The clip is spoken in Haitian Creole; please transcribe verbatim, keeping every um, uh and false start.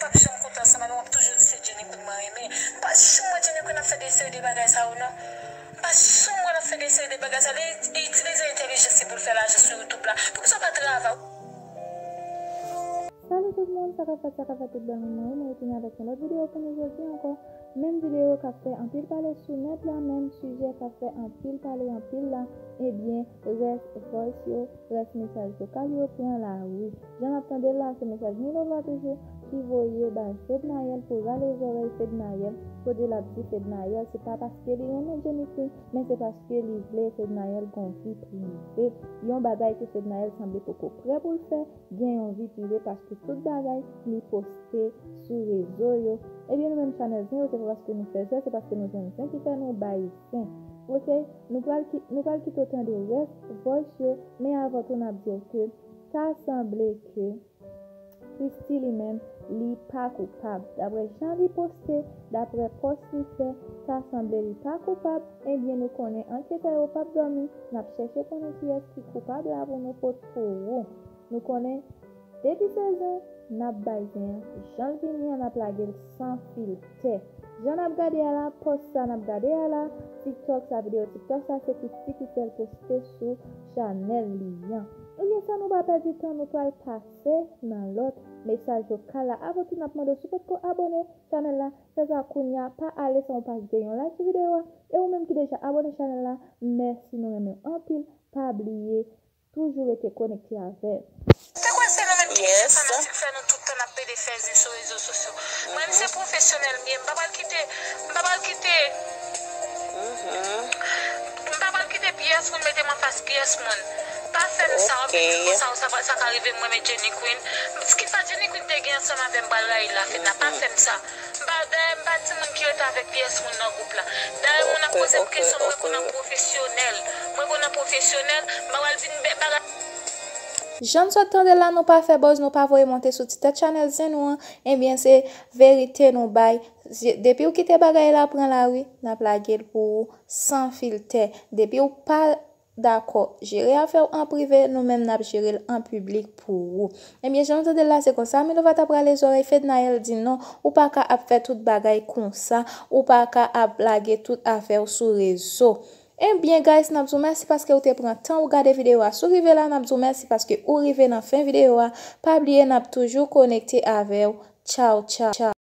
p ap janm kontan ansanm avè m, w ap toujou di se Jenny Queen mwen renmen. M pa janm wè Jenny Queen ap fè de seri de bagay sa yo non. M pa janm wè l ap fè de seri de bagay sa. Li, li itilize entèlijans li pou l fè lajan sou YouTube la. Poukisa w pa travay? Salut tout moun, sa k ap fèt, sa k ap fèt tout bèl moun mwen yo, mwen retounen avèk yon lòt videyo pou nou jodi ankò. Menm videyo k ap fè anpil pale sou nèt la, menm sijè k ap fè anpil pale anpil la, ebyen, rès voice yo, rès mesaj vokal yo pran lari. Jan n ap tande l la, se mesaj Milova toujou ki voye bay Fednaelle pou rale zòrèy Fednaelle, kote l ap di Fednaelle se pa paske li renmen Jenny Queen, men se paske li vle Fednaelle gon vi prive. Yon bagay ke Fednaelle sanble poko prè pou l fè, gen yon vi prive paske tout bagay li poste sou rezo yo. Ebyen nou menm chanèl zen yo, se pa paske nou fè zen, se paske nou zen zen ki fè nou bay zen. Ok, nou pral, ki, nou pral kite w tande rès voice yo, men avan tou n ap di w ke ta sanble ke Christie li menm, li pa koupab. Daprè jan li poste, daprè pòs li fè, ta sanble li pa koupab, ebyen nou konnen anketè yo p ap dòmi, n ap chèche konnen kiyès ki koupab la pou nou pot pou ou. Nou konnen, depi se zen, n ap bay zen an, jan l vini an, n ap lage l san filtè. Jan n ap gade a la, pòs sa n ap gade a la, TikTok sa, videyo TikTok sa, se Christie ki fè l poste sou chanèl li an. Ebyen san nou pa pèdi tan, nou pral pase nan lòt mesaj vokal la. Avan tou n ap mande w si w potko abòne chanèl la, fè sa kounya, pa ale san w pa kite yon like sou videyo a. E ou menm ki deja abòne chanèl la, mèsi, nou renmen w anpil. Pa bliye toujou rete konekte avè m. Te kwè se nou menm ki genyen fanatik fè nou tout tan n ap pede fè zen sou rezo sosyo. Mwen menm se pwofesyonèl m ye, m pa pral kite, m pa pral kite, m pa pral kite pyès moun mete m anfas pyès moun. Pa fè m sa, w ap vin di konsa, sa, sa ka rive m renmen Jenny Queen. Kisa Jenny Queen te gen ansanm avè m pral rayi l la, Fedna, pa fè m sa. M pa, dayè m pa timoun ki rete avèk pyès moun nan gwoup la. Dayè moun ap poze m kesyon, m reponn an pwofesyonèl. M reponn an pwofesyonèl, m pa pral vin bèk bagay. Jan n sot tande l la, nou pa fè buzz, nou pa voye monte sou ti tèt chanèl zen nou an, ebyen se verite nou bay. Depi w kite bagay la pran lari, n ap lage l pou ou san filtè. Depi w pa dakò jere afè w an prive, nou menm n ap jere l an piblik pou ou. Ebyen jan w tande l la, se konsa Milova t ap rale zòrèy Fednaelle, di non, ou pa ka ap fè tout bagay konsa, ou pa ka ap lage tout afè w sou rezo. Ebyen guys, n ap di w mèsi paske w te pran tan w gade videyo a. Si w rive la, n ap di w mèsi paske ou rive nan fen videyo a. Pa bliye n ap toujou konekte avè w. Tchaw, tchaw, tchaw.